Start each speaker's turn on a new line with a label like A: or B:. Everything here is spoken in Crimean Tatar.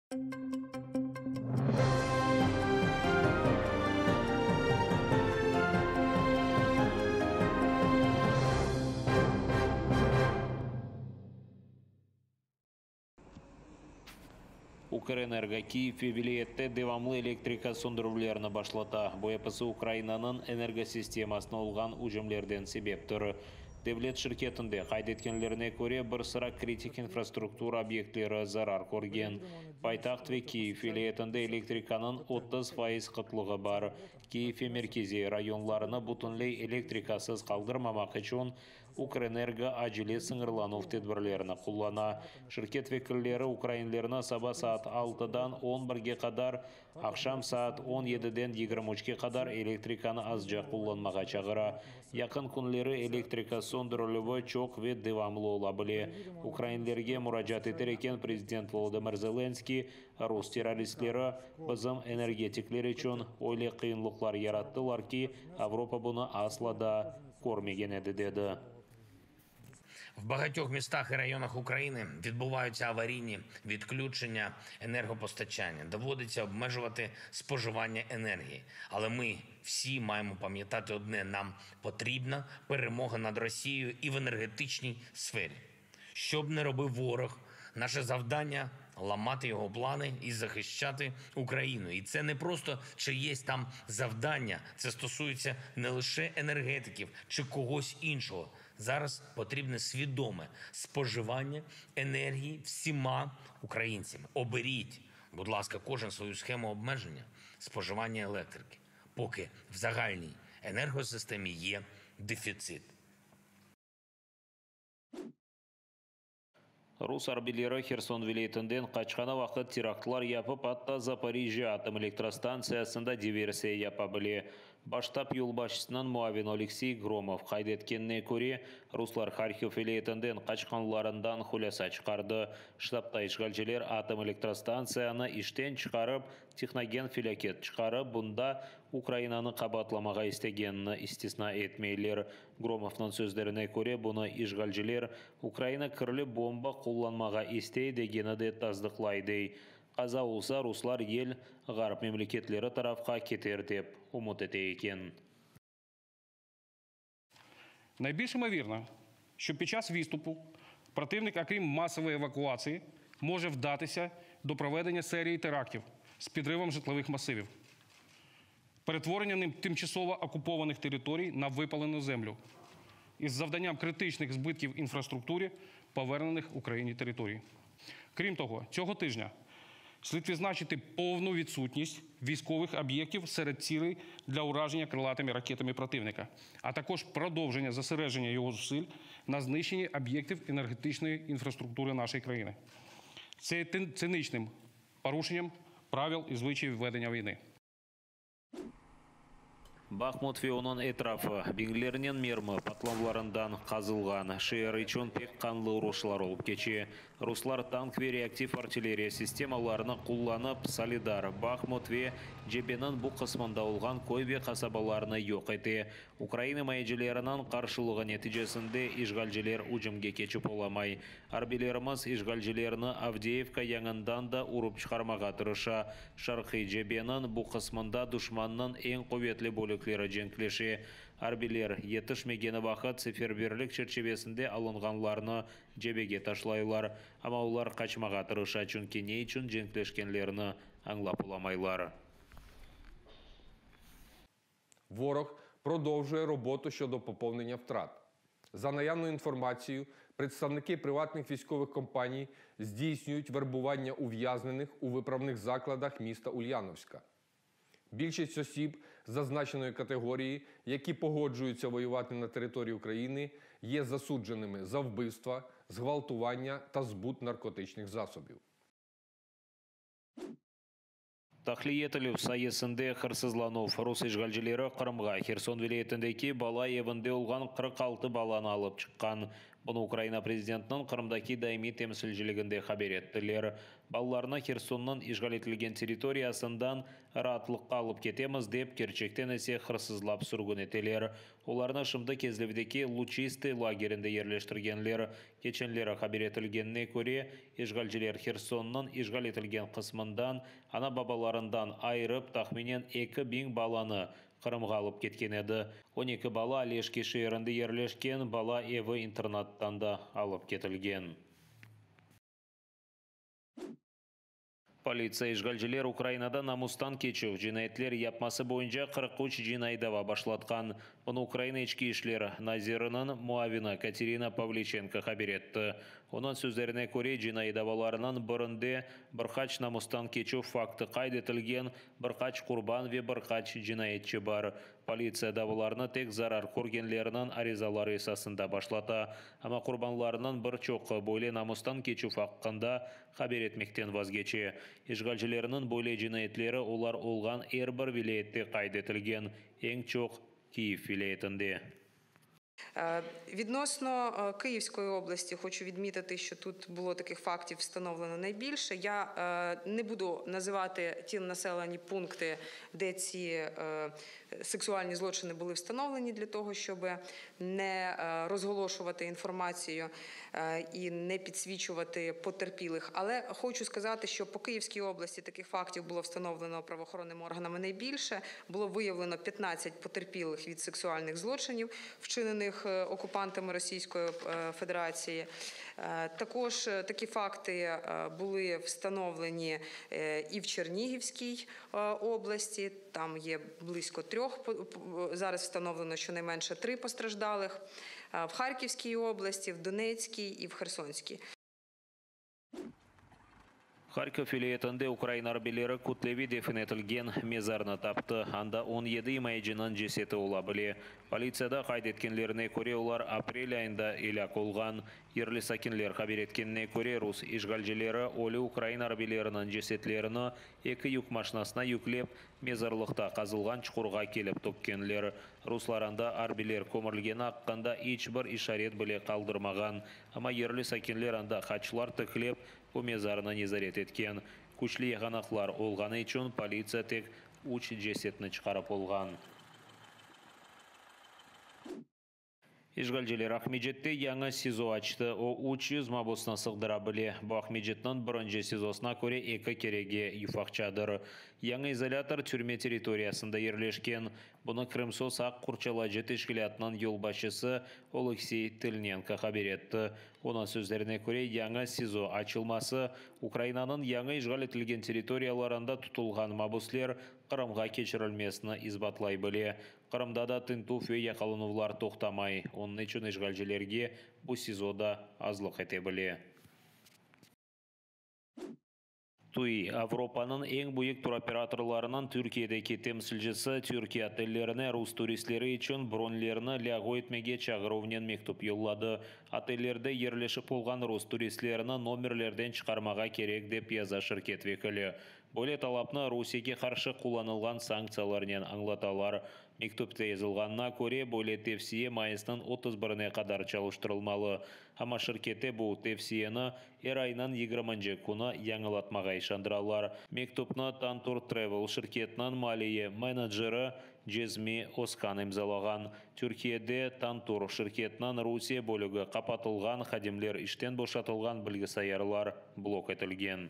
A: Ukrenergo Kiyev ve vilâyette devamlı elektrika söndürüvlerini başlata. Bu episi Ukrainanıñ energosistemasına olğan ücümlerden sebeptir. Devlet şirketinde qayd etkenlerine köre, bir sıra kritik infrastruktura obyektleri zarar körgen. Paytaht ve Kiyev vilâyetinde elektrikanıñ 30% qıtlığı bar. Kiyev ve merkeziy rayonlarını bütünley elektrikasız qaldırmamaq içün Ukrenergo acele sıñırlanuv tedbirlerini qullana. Şirket vekilleri ukrainlerni saba saat altıdan on birge qadar, aqşam saat on yediden yigirmi üçke qadar elektrikanı azca qullanmağa çağıra. Yaqın künleri elektrika söndürilüvi çoq ve devamlı ola bile. Ukrainlerge muracaat eter eken prezident Volodımır Zelenskıy, rus terroristleri bizim energetikler içün öyle qıyınlıqlar yarattılar ki, Avropa bunı asla da körmegen edi, dedi.
B: В багатьох містах і районах України відбуваються аварійні відключення енергопостачання. Доводиться обмежувати споживання енергії. Але ми всі маємо пам'ятати одне: нам потрібна перемога над Росією і в енергетичній сфері. Що б не робив ворог, наше завдання ламати його плани і захищати Україну. І це не просто чиєсь там завдання, це стосується не лише енергетиків чи когось іншого. Зараз потрібне свідоме споживання енергії всіма українцями. Оберіть, будь ласка, кожен свою схему обмеження споживання електрики, поки в загальній енергосистемі є дефіцит.
A: Rus arbiyleri Herson vilâyetinden qaçqanı vaqıt teraktlar yapıp, atta Zaporijjâ atom elektrostantsiyasında diversiya yapa bile. Baş ştab yolbaşçısınıñ muavini Oleksiy Gromov qayd etkenine köre, ruslar Harkiv vilâyetinden qaçqanlarından hulâsa çıqardı. Ştabda işğalciler atom elektrostantsiyanı işten çıqarıp, tehnogen felâket çıqarıp, bunda Ukrainanı qabaatlamağa istegenini istisna etmeyler. Gromovnıñ sözlerine köre, bunı işğalciler Ukraina kirli bomba qullanmağa istey degeni de tasdıqlay dey. Qaza olsa, ruslar yel ğarp memleketleri tarafqa keter dep ümüt ete eken.
C: Найбільш ймовірно, що під час відступу противник, окрім масової евакуації, може вдатися до проведення серії терактів з підривом житлових масивів, перетворення ним тимчасово окупованих територій на випалену землю із завданням критичних збитків інфраструктурі повернених Україні територій. Крім того, цього тижня слід відзначити повну відсутність військових об'єктів серед цілей для ураження крилатими ракетами противника, а також продовження зосередження його зусиль на знищенні об'єктів енергетичної інфраструктури нашої країни. Це є цинічним порушенням правил і звичаїв ведення війни.
A: Bahmut ve onıñ etrafı biñlernen mermi patlavlarından qazılğan. Şeer içün pek qanlı uruşlar olıp keçe. Ruslar tank ve reaktiv artilleriya sistemalarını qullanıp, Soledar, Bahmut ve cebeniñ bu qısmında olğan köy ve qasabalarnı yoq ete. Ukrain imayecileriniñ qarşılığı neticesinde işğalciler ücümge keçip olamay. Arbiylerimiz işğalcilerni Avdeyevka yanından da urıp çıqarmağa tırışa. Şarqiy cebeniñ bu qısmında duşmannıñ eñ quvetli bölükleri cenkleşe. Arbiyler yetişmegeni vaqıt seferberlik çerçivesinde alınğanlarnı cebege taşlaylar. Amma olar qaçmağa tırışa, çünki ne içün cenkleşkenlerini añlap olamaylar.
D: Ворог продовжує роботу щодо поповнення втрат. За наявною інформацією, представники приватних військових компаній здійснюють вербування ув'язнених у виправних закладах міста Ульяновська. Більшість осіб зазначеної категорії, які погоджуються воювати на території України, є засудженими за вбивства, зґвалтування та збут наркотичних засобів.
A: Tahliye etilüv sayesinde hırsızlanuv. Rus işğalcileri Qırımğa Herson vilâyetindeki bala evinde olğan 46 balanı alıp çıqqan. Bunı Ukraina prezidentiniñ Qırımdaki daimiy temsilciliginde haber ettiler. Balalarnı Hersonnıñ işğal etilgen territoriyasından raatlıqqa alıp ketemiz dep, kerçekten ise hırsızlap sürgün eteler. Olarnı şimdi Kezlevdeki Luçistıy lagerinde yerleştirgenler. Keçenleri haber etilgenine köre, işğalciler Hersonnıñ işğal etilgen qısmından ana-babalarından ayırıp, tahminen 2000 balanı Qırımğa alıp ketken edi. 12 bala Oleşki şeerinde yerleşken bala evi-internattan da alıp ketilgen. Politsiya işğalciler Ukrainada namustan keçüv cinayetler yapması boyunca 43 cinaiy dava başlatqan. Bunı Ukraina İçki işler naziriniñ muavini Katerina Pavliçenko haber etti. Onıñ sözlerine köre, cinaiy davalarnıñ birinde bir qaç namustan keçüv faktı qayd etilgen, bir qaç qurban ve bir qaç cinayetçi bar. Politsiya davalarnı tek zarar körgenlerniñ arizaları esasında başlata. Amma qurbanlarnıñ bir çoqu böyle namustan keçüv aqqında haber etmekten vazgeçe. İşğalcilerniñ böyle cinayetleri olar olğan er bir vilâyette qayd etilgen, eñ çoq Kyiv vilâyetinde.
E: Відносно Київської області хочу відмітити, що тут було таких фактів встановлено найбільше. Я не буду називати ті населені пункти, де ці сексуальні злочини були встановлені для того, щоб не розголошувати інформацію і не підсвічувати потерпілих. Але хочу сказати, що по Київській області таких фактів було встановлено правоохоронними органами найбільше. Було виявлено 15 потерпілих від сексуальних злочинів, вчинених окупантами Російської Федерації. Також такі факти були встановлені і в Чернігівській області. Там є близько 3, зараз встановлено щонайменше 3 постраждалих. В Харківській області, в Донецькій і в Херсонській.
A: Harkov vilâyetinde ukrain arbiyleri kütleviy defin etilgen mezarnı taptı. Anda 17 imayeciniñ ceseti ola bile. Politsiyada qayd etkenlerine köre, olar aprel ayında elâk olğan. Yerli sakinler haber etkenine köre, rus işğalcileri ölü ukrain arbiyleriniñ cesetlerini eki yük maşinasına yüklep, mezarlıqta qazılğan çuqurğa kelip tökkenler. Ruslar anda arbiyler kömürilgeni aqqında iç bir işaret bile qaldırmağan. Amma yerli sakinler anda haçlar tiklep, bu mezarnı nezaret etken. Küçlü yağanaqlar olğanı içün politsiya tek 3 cesetni çıqarıp olğan. İşğalciler Aqmescitte yañı SİZO açtı. O, 300 mabusnı sığdıra bile. Bu Aqmescitniñ birinci SİZOsına köre eki kerege yufaqçadır. Yañı izolâtor türme territoriyasında yerleşken. Bunı Krımsos aq qorçalayıcı teşkilâtınıñ yolbaşçısı Oleksiy Tılnenko haber etti. Onıñ sözlerine köre, yañı SİZO açılması Ukrainanıñ yañı işğal etilgen territoriyalarında tutulğan mabusler Qırımğa keçirilmesini isbatlay bile. Qırımda da tintüv ve yaqalanuvlar toqtamay. Onıñ içün işğalcilerge bu SİZOda azlıq ete bile. TUI, Avropanıñ eñ büyük turoperatorlarınıñ Türkiyedeki temsilcisi, Türkiye otellerine rus turistleri içün bronlerni lâğu etmege çağıruvnen mektüp yolladı. Otellerde yerleşip olğan rus turistlerini nomerlerden çıqarmağa kerek, dep yaza şirket vekili. Böyle talapnı Rusiyege qarşı qullanılğan sanktsiyalarnen añlatalar. Mektüpte yazılğanına köre, böyle tevsiye mayısnıñ 31-ne qadar çalıştırılmalı. Amma şirkette bu tevsiyeni er aynıñ 20-nci künü yañılatmağa işandıralar. Mektüpni Tantur Travel şirketiniñ maliye meneceri Cezmi Özkan imzalağan. Türkiyede Tantur şirketiniñ Rusiye bölügi qapatılğan, hadimler işten boşatılğan, bilgisayarlar blok etilgen.